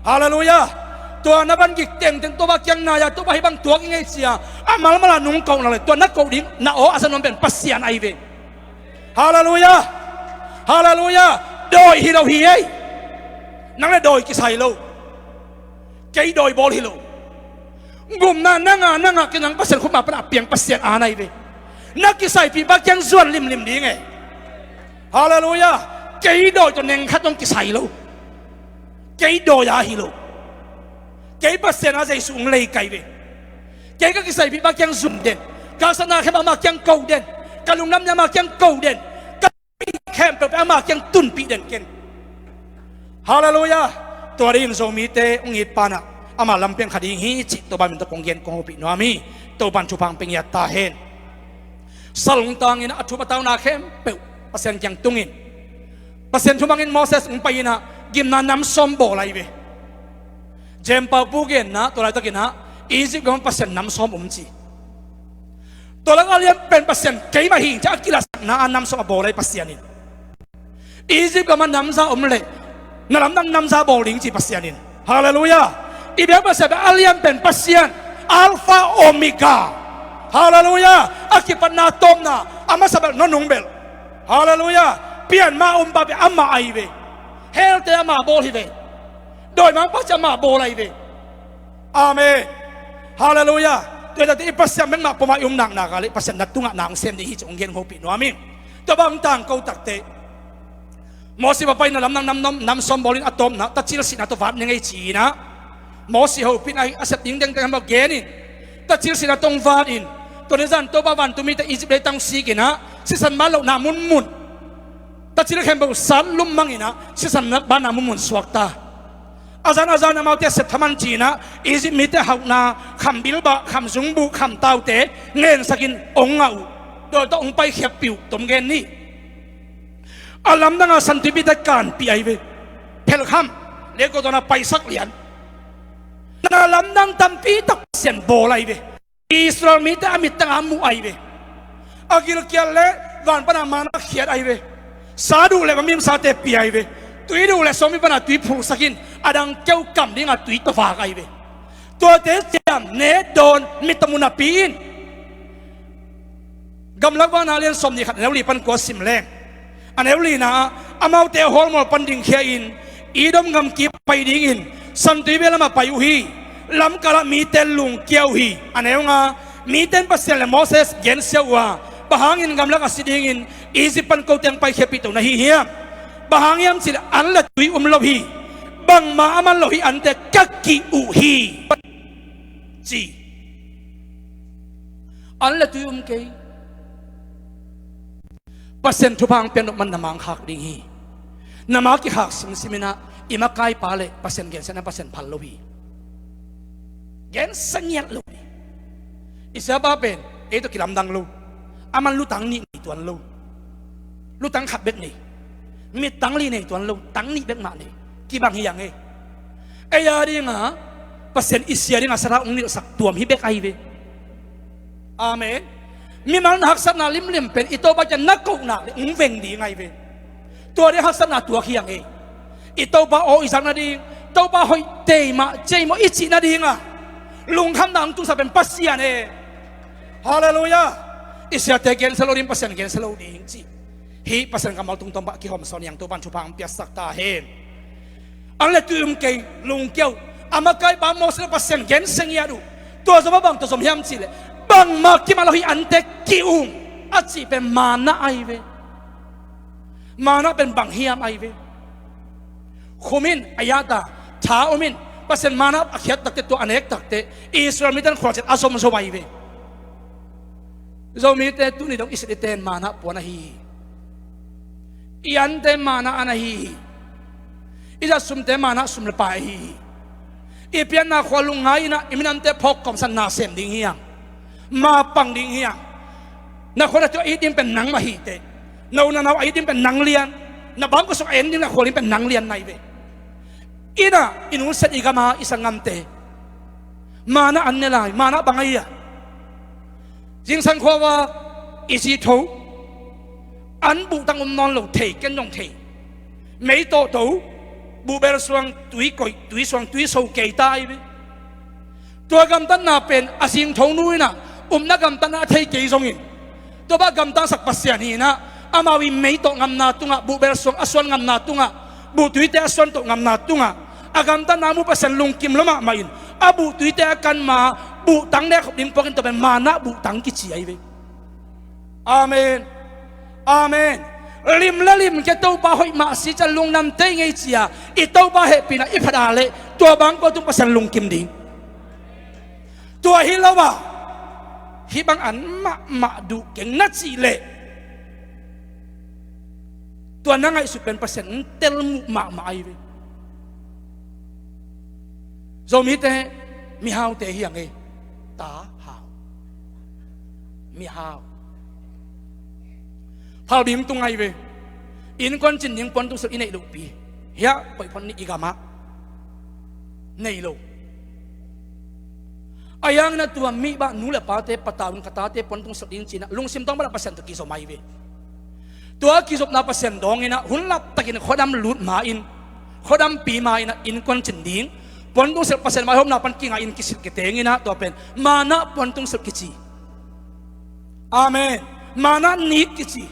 Halleluiah. Tua na van gik tengteng Topa kiang nai-a Topa hih bang tuak i ngei cia a malmal a nungkohna le tua na koh ding na aw a za nuam pen Pasian ahi ve. Halleluiah. Halleluiah. Dawi hi lo hi ei. Nang le dawi kisai lo. Kei dawi bawl hi lo. Gupna nanga nanga kinang Pasian khutma pana piang Pasian a nai ve. Na kisaipihpa kiang zuan limlim ding e. Halleluiah. Kei dawi tawh neng khat hong kisai lo. Kei dawi a hi lo. Kei Pasian a Jesu hong lei kai ve. Kei ka kisaipih pa kiang zum den. Ka haksatna khempeuh ama kiang ko den. Ka lungdamna ama kiang ko den. Ka khempeuh pen ama kiang tunpih den ken. Halleluiah. Tua dingin Zomite hong it pa in ah ama lampiang kha ding hi cih Topa min tawh kong gen kong hopih nuam hi. Topa in thupha hong pia ngiat ta hen. Sal hong tangin a thum a tauna khempeuh Pasian kiang tungin, Pasian thumangin Moses hong pai in ah gimna nam sawm bawl ahi ve. Jempau pu genna tua laitakin ah Egypt gam Pasian nam sawm om ci. Tua lak a lian pen Pasian keimah hi ci a kilatsakna a nam sawm a bawl ahi Pasian in. Egypt gam a nam za om leh na lamdang nam za bawl ding ci Pasian in. Halleluiah. I biak Pasian pen a lian pen Pasian, Alpha Omega. Halleluiah. A kipatna a tawpna, a masa bel, nunung bel. Halleluiah. Pian ma om pa pen ama ahi ve. Helte ama bawl hi ve. Dawimangpa ci ama bawl ahi ve. Amen. Halleluiah. Tua hi takte i Pasian bek mah pom a i om naknak a leh Pasian na tungah na hong sem ding hi ci hong gen hopih nuam ing. Tua bang tangko takte Moses pa pai in ah lamdang nam, nam, nam sawm bawl in a tawpna tacil sihna tawh vat ning ei ci in ah Moses hopih in a sep ding dengdeng hamba gen in tacil sihna tawh hong vat in, tua ni zan Topa vantungmite Egypt leitang sik in ah sisan ban lohna munmun, tacil khempeuh sat lum mang in ah sisan banna munmun suakta. A zan a zan amaute a sep thaman ci in ah Egypt mite hauhna, kham bilbah, kham zungbuh, kham taute ngensakin hong ngah uh. Tua tawh hong paikhiappih uh tom gen ni. A lamdang a San Tuipite kanpih ahi ve. Phelkham, lei ko dawn a paisak lian. Na lamdang tampi tak Pasian bawl ahi ve. Israel mite a mittang a muh ahi ve. A gilkial leh van pana manna khiat ahi ve. Sa duh leh va mimsate pia ahi ve. Tui duh leh suangpi pana tui phulhsak in, a dang keu kam ding a tui tawh vak ahi ve. Tuate ciam ne dawn mittaw muh napi in. Gamlak Vanna lian sawmnih khat a neu li pan kua sim leng, a neu lina ah amaute a hawlmawl pan dingkhia in Edom gamkip pai dingin Santui bia lamah pai uh hi. Lamkalah mite lungkia uh hi. A neu nga, mite in Pasian le Moses gensia uh a, bang hangin gamlak a si dingin Egypt pan kote hong paikhiappih to na hi hiam? Bang hang hiam cih leh an le tui um lo hi. Bangmah a man lo hi ante ka kih uh hi, ci. An le tui um kei. Pasian thupha hong piak nop man na ma hong khak ding hi. Na ma kikhak simsim in ah i makaipa le Pasian gensiatna Pasian phal lo hi. Gensia ngiat lo hi. I siapa pen ei tawh kilamdang lo. A man lutang nih nei tuan lo. Lutang khat bek nei. Mittang li nei tuan lo. Tang nih bek mah nei. Kibang hi ang e. Ei a dinga Pasian i sia dinga sathau hong nilhsak tuam hi bek ahi ve. Amen. Mimal na haksatna limlim pen i Topa kiang na kohna le hong veng ding ahi ve. Tua ding haksatna tuak hi ang e. I Topa aw i zak nading, Topa hoih tei mah cei maw i cih nadinga lungkhamna hong tungsak pen Pasian e. Halleluiah. I siate gensia lo ding, Pasian gensia lo ding ci. Hih Pasian kammal tungtawn pah kihawmsawn hi ang. Topa in thupha hong piaksak ta hen. An le tui um kei, lungkia uh. A makaipa Moses le Pasian gensia ngiat uh. Tua zom a bang tawh zom hiam cih leh bangmah kimah lo hi ante ki-um a cih pen manna ahi ve. Manna pen bang hiam ahi ve. Khum in a yata, tha om in, Pasian manna a khiat takte, tua a nek takte Israel mite in khualzin a zomzom ahi ve. Zomite tuni dong i sit i ten manna puan ahi hi. I ante manna an ahi hi. I zat sumte manna sum le pai ahi hi. I pianna khua lungngai in ah i minamte phawk kawmsan na sem ding hi hang. Ma pang ding hi hang. Na khua na tui a it ding pen nangmah hi teh. Na u na nau a it ding pen nang lian. Na bangkua sung a en ding na khua ding pen nang lian nai ve. Inn ah i nusiat i gam a i sanggamte manna an ne lai, manna bang ahi a. Zingsang khua va i zi tho, an buhtang um nawn lo, thei ken dong thei. Mei tawh to, buhbel suang tui koih, tui suang tui so kei ta ahi ve. Tua gamtatna pen a zingtho nu in ah upna gamtatna a thei kei zongin, tua bang gamtatsak Pasian hi in ah, amau i mei tawh ngamna tungah, buhbel suang a suan ngamna tungah, buhtuite a suan tawh ngamna tungah a gamtatna mu Pasian lungkim lua mahmah in, a buhtuite a kan ma buhtang ne khop ding puakin tua pen manna buhtang kici ahi ve. Amen. Amen. Lim le lim ke Topa hoih mah si ciang lungdam tei ngei ci-a i Topa hehpihna i phat a leh tua bang ko tung Pasian lungkim ding. Tua hi lo a hih bang an mahmah duh keng na cih leh tua na ngaihsut pen Pasian in tel muh mahmah ahi ve. Zomite mihaute hi ang e. Ta hau, mihau. Phalbi tung ahi ve. Innkuan cin ding puantungsilh i neih lohpi hiah koih phot ni i gamah nei lo. A hiangin a tua mihbah nu le pate patau in ka tate puantungsilh ding ci-in ah lungsim tawng bangah Pasian tawh kizom ahi ve. Tua kizopna Pasian dawngin ah hun laptakin khuadam lut ma-in khuadampi ma-in ah innkuan cin ding puantungsilh Pasian vaihawmna pan kingah in kisilh kitengin ah tua pen manna puantungsilh kici. Amen. Manna nik kici,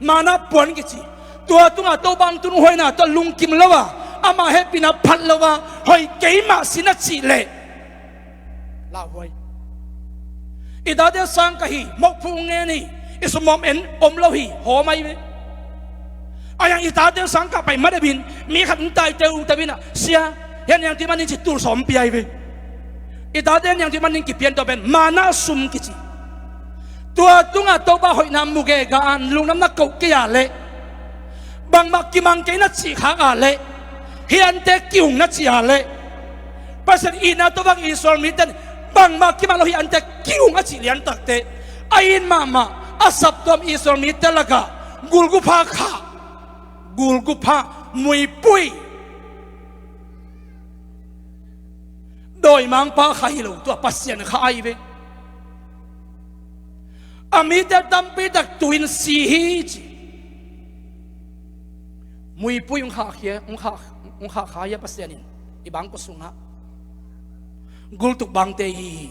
manna puan kici. Tua tungah Topa hong tun huaina tawh lungkim lo a, ama hehpihna phat lo a, hoih kei mah si na cih leh lauhuai. I tate sang ka hi, mokphu ngen hi, i sumawm en om lo hi, hawm ahi ve. A hiang i tate sang ka pai madebin mi khat hong tai teuteu in ah, sia, hian niang ti manin ci tul sawm pia ahi ve. I tate niang ti manin kipian tua pen manna sum kici. Tua tungah Topa hoihna mu gega a lungdam na koh kei a leh bangmah kimang kei na cih khak a leh hih ante kihung na cih a leh Pasian itna tawh bang Israel mite bangmah kimang lo hih ante kihung a cih liantakte a it mahmah a saptuam Israel mite lakah gulgupha kha, gulgupha muipui dawimangpa kha hi lo, tua Pasian kha ahi ve. A mite tampi tak tu-in si hi ci. Muipui hong khahkhia, hong khah, hong khahkhia Pasian in i bangkua sungah gultuk bangte hi hi.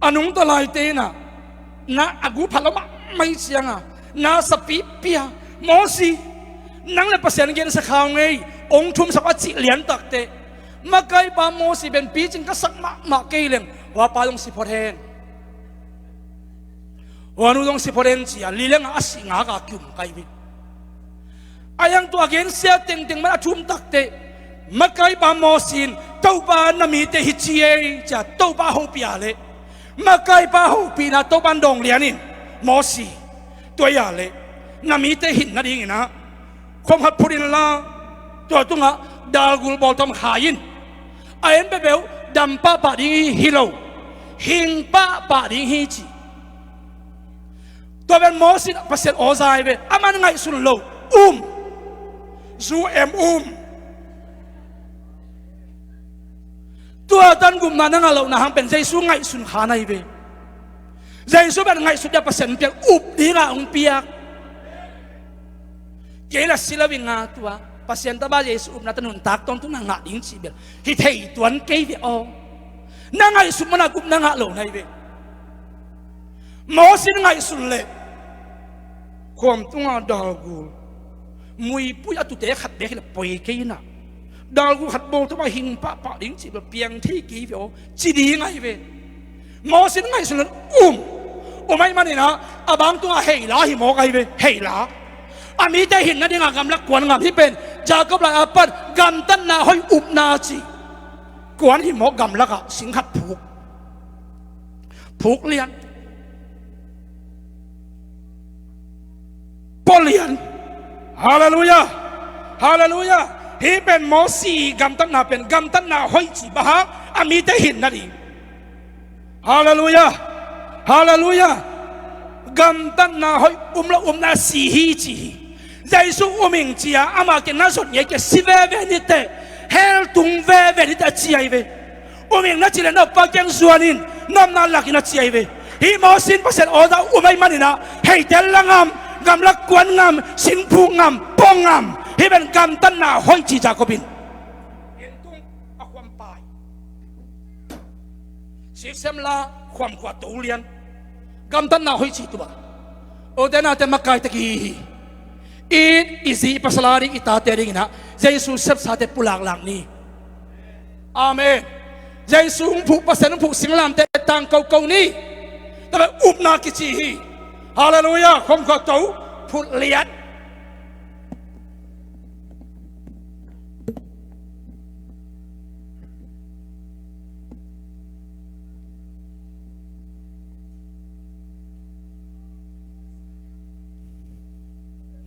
A nungta laite in ah na a gupha lo mahmah ciangah na sapipia Mosi, nang le Pasian gensa kha ung ei, hong thumsak a cih liantakte makaipa Mosi pen picing ka sak mahmah kei leng huapa zong si phot hen. Huanu zong si phot hen ci-a lilengah a sih ngaka kium kai vin. A hiang tua gensia tengteng man a thum takte makaipa Mosi in Topa na mite hi ci ei ci-a Topa hopih a leh makaipa hopihna Topa in dawng lian in Mosi tua hi a leh na mite hin nadingin ah khuam khat phut inla tua tungah dalgul bawlthawm khai in. A en peuhpeuh dam pahpah ding hi lo, hing pahpah ding hi ci. Tua pen Mosi in Pasian aw za hi ve, aman ngaihsun lo, um, zu em um. Tua tan gupna na ngah lohna hang pen Jesu ngaihsun kha na hi ve. Jesu pen ngaihsut dia Pasian piak up dingah hong piak. Kei la si lo ing a tua Pasian tapa Jesu upna ta nuntak tawntung na ngah ding cih bel hi thei tuan kei ve aw. Na ngaihsut mana gupna ngah lo na hi ve. Mosi in ngaihsun leh khuam tungah dalgul muipui a tute khat bek hi le poi kei inah dalgul khat bawl tawh mah hing pahpah ding cih bel piang thei kei ve aw ci ding ahi ve. Mosi in ngaihsun leh um, um ahih maninah a bang tungah heila hi mawk ahi ve, heila. A mite hin nadingah gamlak kuan ngam hi pen Jacob lai a pan gamtatna hoih upna ci. Kuan hi mawk gamlakah sing khat phuk, phuk lian. Pua lian. Halleluiah. Halleluiah. Hih pen Mosi gamtatna pen gamtatna hoih ci bang hang a mite hin nading. Halleluiah. Halleluiah. Gamtatna hoih um lo, upna si hi ci hi. Jesu um ing ci-a amah kiang na zot ngei kei, si veve niteh, hell tung veve niteh a ci ahi ve. Um ing na cih leh na uppa kiang zuan in, na omna lak in a ci ahi ve. Hih Mosi in Pasian aw za um ahih maninah heite la ngam, gamlak kuan ngam, sing phuk ngam, pua ngam. Hih pen gamtatna hoih ci Jacob in. Inn tung a khuam pai. Siksem la khuam khua to lian. Gamtatna hoih ci tua. Ute naute makai tak i hi hi. I, i zi i pasal a ding, i tate dinginah Jesu sepsate pulaklak ni. Amen. Jesu hong phuh, Pasian hong phuh singlamteh tang koko ni. Tua pen upna kici hi. Halleluiah. Khomkhua to phut lian.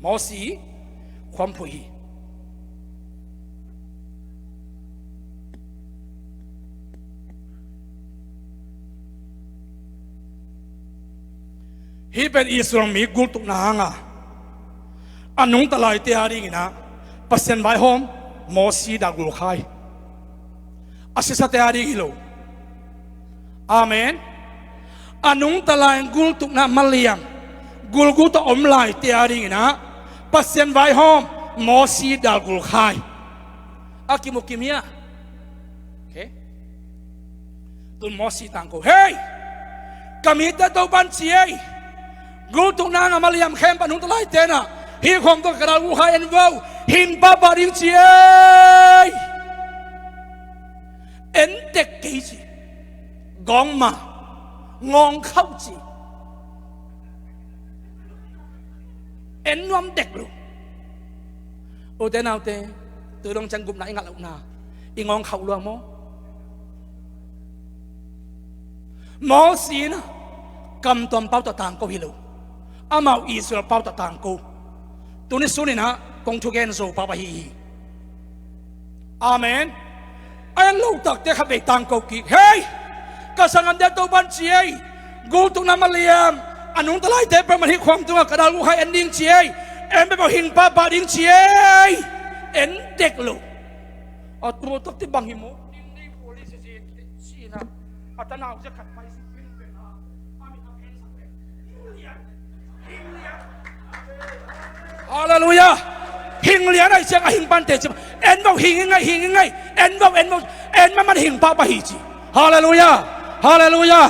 Mosi khuamphuh hi. Hih pen Israel mi gultukna hanga a nungta laite a dinginah Pasian vaihawm Mosi dalgulkhai. A sisate a ding hi lo. Amen. A nungta lai gultukna maliam gulgut a om laite a dinginah Pasian vaihawm Mosi dalgulkhai. A kimukim hia? Okay. Tun Mosi tangko, hei, ka mite Topan ci ei, gultukna hanga maliam khempeuh a nungta laite nah hih khawm tawh ka dalgulkhai en vo, hing pahpah ding ci ei. En tek kei ci. Gawng ma, ngawng khauh ci. En nuam dek lo. Ute naute, tu dong ciang gupna i ngah lohna i ngawng khauh lua maw? Mosi in a kamtuam pau tawh tangko hi lo. Amau Israel pau tawh tangko. Tuni suninah kong thugen zo pau ahi hi. Amen. A en lo takte khatvei tangko kik, hei, ka sanggamte Topan ci ei, gultukna maliam a nungta laite peuhmah hih khawm tungah ka dalgulkhai en ding ci ei. En peuhmah hing pahpah ding ci ei. En dek lo. A tu takte bang hi maw? Ding ding puli sisi sina. A tanau zia khat pai si pin pin a. Halleluiah. Hing lian ahi ciang a hing pante ci. En vo, hing i ngei, hing i ngei. En vo, en vo. En maman hing pahpah hi ci. Halleluiah. Halleluiah.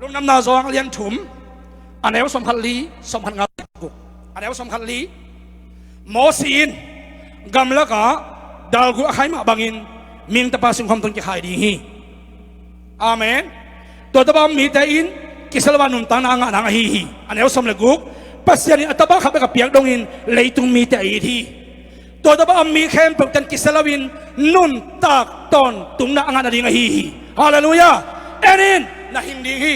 Lungdamna Johan a lian thum, a neu sawmkhat li, sawmkhat nga, a neu sawmkhat li. Mosi in gamlakah dalgulh a khai mah bangin mihing Tapa singkhawm tungah kikhai ding hi. Amen. Tua tapa mite in kisel lo a nuntakna a ngah nang ahi hi. A neu sawm le guk, Pasian in a tapa khat bek a piak dongin leitung mite a it hi. Tua tapa a mi khempeuhte in kisel loin nuntak tawntungna a ngah nading ahi hi. Halleluiah. En in, na hing ding hi.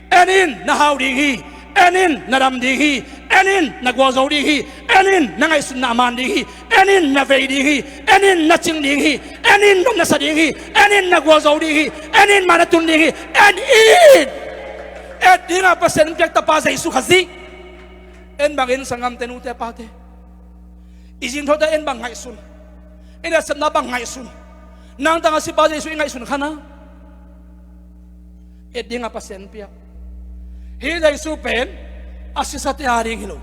En in, na hau ding hi. En in, na dam ding hi. En in, na gualzo ding hi. En in, na ngaihsutna a man ding hi. En in, na vei ding hi. En in, na cing ding hi. En in, na nasa ding hi. En in, na gualzo ding hi. En in, ma na tun ding hi. En in. Et dinga Pasian piak tapa Jesu kha zih. En bangin sanggamte, nute pate, i zingthawte en bang ngaihsun. I nasepna bang ngaihsun. Nangtang a sipa Jesu i ngaihsun kha na. Et dinga Pasian piak. Hih Jesu pen a sisate a ding hi lo,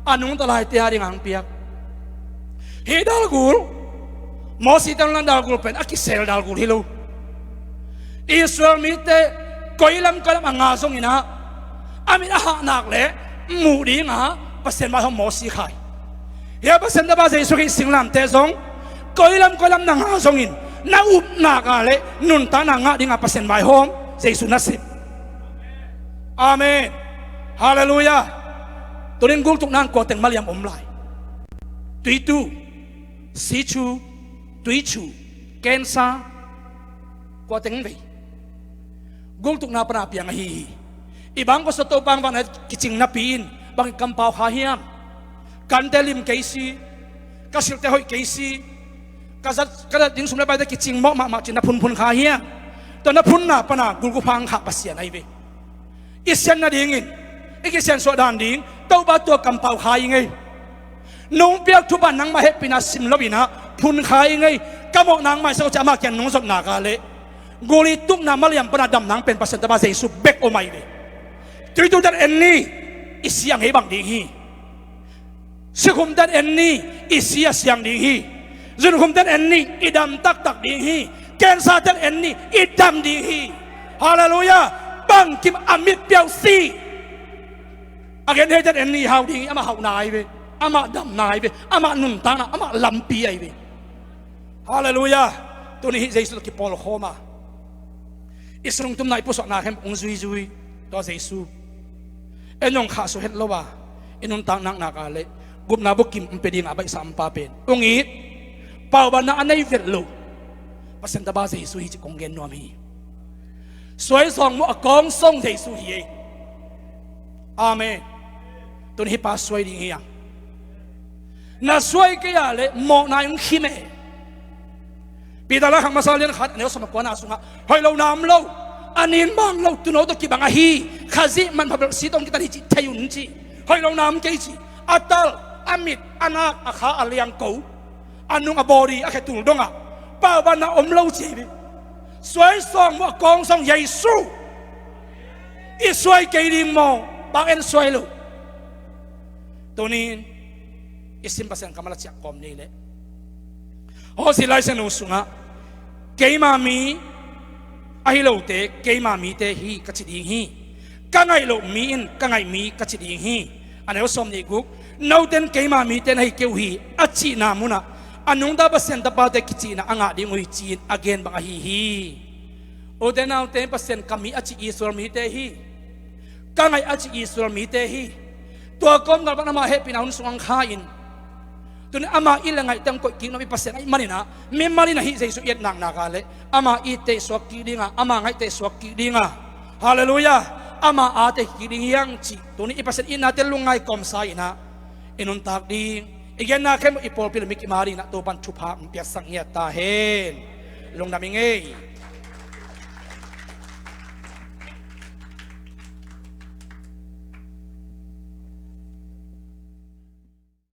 a nungta laite a ding hong piak. Hih dalgulh, Mosi tenglan dalgulh pen a kisel dalgulh hi lo. Israel mite koilam koilam a ngah zonginah a mit a hah nak leh muh dinga Pasian vaihawm Mosi khai. Hia Pasian tapa Jesu Khrih singlamteh zong koilam koilam na ngah zongin na up nak leh nuntakna ngah dinga Pasian vaihawm Jesu nasep. Amen. Halleluiah. Tunin gultukna hang kua teng maliam om lai? Tuitu, sichu, tuichu, kensa, kua teng vei? Gultukna pana piang ahi hi. I bangkua sawt Topa hong vakna kicing napi in bangin kampau kha hiam? Kante lim kei si, ka silhte hoih kei si, ka zat, ka zat ding sum le paite kicing mawh mahmah ci-in na phunphun kha hiam? Tua na phunna pana gulgupha hong khah Pasian ahi ve. I sian nadingin i kisiansuah dan ding Topa tua kampau kha i ngei. Nong piak thupha nangmah hehpihna sim loinah phun kha i ngei. Ka mawh nangmah i sak uh ci-a amah kiang nong zot nak leh gul i tukna maliam pana dam nang pen Pasian tapa Jesu bek om ahi ve. Tuitu ten en ni, i si a ngei bang ding hi. Sikhum ten en ni, i si a siang ding hi. Zunkhum ten en ni, i dam taktak ding hi. Kensa ten en ni, i dam ding hi. Halleluiah. Bangkim a mit piau si. A genthei ten en ni, i hau ding hi. Amah hauhna ahi ve. Amah damna ahi ve. Amah nuntakna, amah lampi ahi ve. Halleluiah. Tuni hih Jesu tawh kipawlkhawm a, i sungtumna, i pusuahna khempeuh hong zuizui tua Jesu. En hong khahsuah het lo a i nuntak naknak a le gupna bukim hong pia dingah a baihsa hong pa pen hong it, paubanna a nei vet lo Pasian tapa Jesu hi cih kong gen nuam hi. Suai sawng mawh a kawng sawng Jesu hi ei. Amen. Tun hih pa suai ding hi ang. Na suai kei a le mawhna in hong khim e. Peter laikhak masa lian khat a neu sawm a kuana sungah hoih lohna om lo, a nin mang lo tuuno tawh kibang ahi Khazih manpha belh si tawh hong kitat hi cih thei un ci. Hoih lohna om kei ci. A tal, a mit, a nak, a kha, a liangko, a nung, a body, a khetul dongah paubanna om lo ci hi. Suai sawng mawh a kawng sawng Jesu. I suai kei ding maw? Bang en suai lo. Tunin i sim Pasian kammal a ciah kawm ni leh Hosea Lai Siangtho sungah keima mi ahi lote keima mite hi ka ci ding hi. Ka ngaih loh mi in ka ngaih mi ka ci ding hi. A neu sawm nih guk, noten keima mite na hi kei uh hi a cihna munah a nungta Pasian tapate kicihna a ngah ding uh hi ci-in a gen bang ahi hi. Ute naute, Pasian ka mi a cih Israel mite hi. Ka ngaih a cih Israel mite hi. Tua kawmkal pan amah hehpihna hun sung ang kha in, tuni amah it le ngaihte ang koih kik nuam i Pasian ahih maninah mimal in ahi Jesu i et naknak a le amah itte suak kik dinga, amah ngaihte suak kik dinga, halleluiah, amah ate kik ding hiang cih tuni i Pasian itnate lungngai kawmsa inah i nuntak ding, i genna khempeuh i pawlpi le mi kima dinah Topan thupha hong piaksak ngiat ta hen. Lungdam i ngei.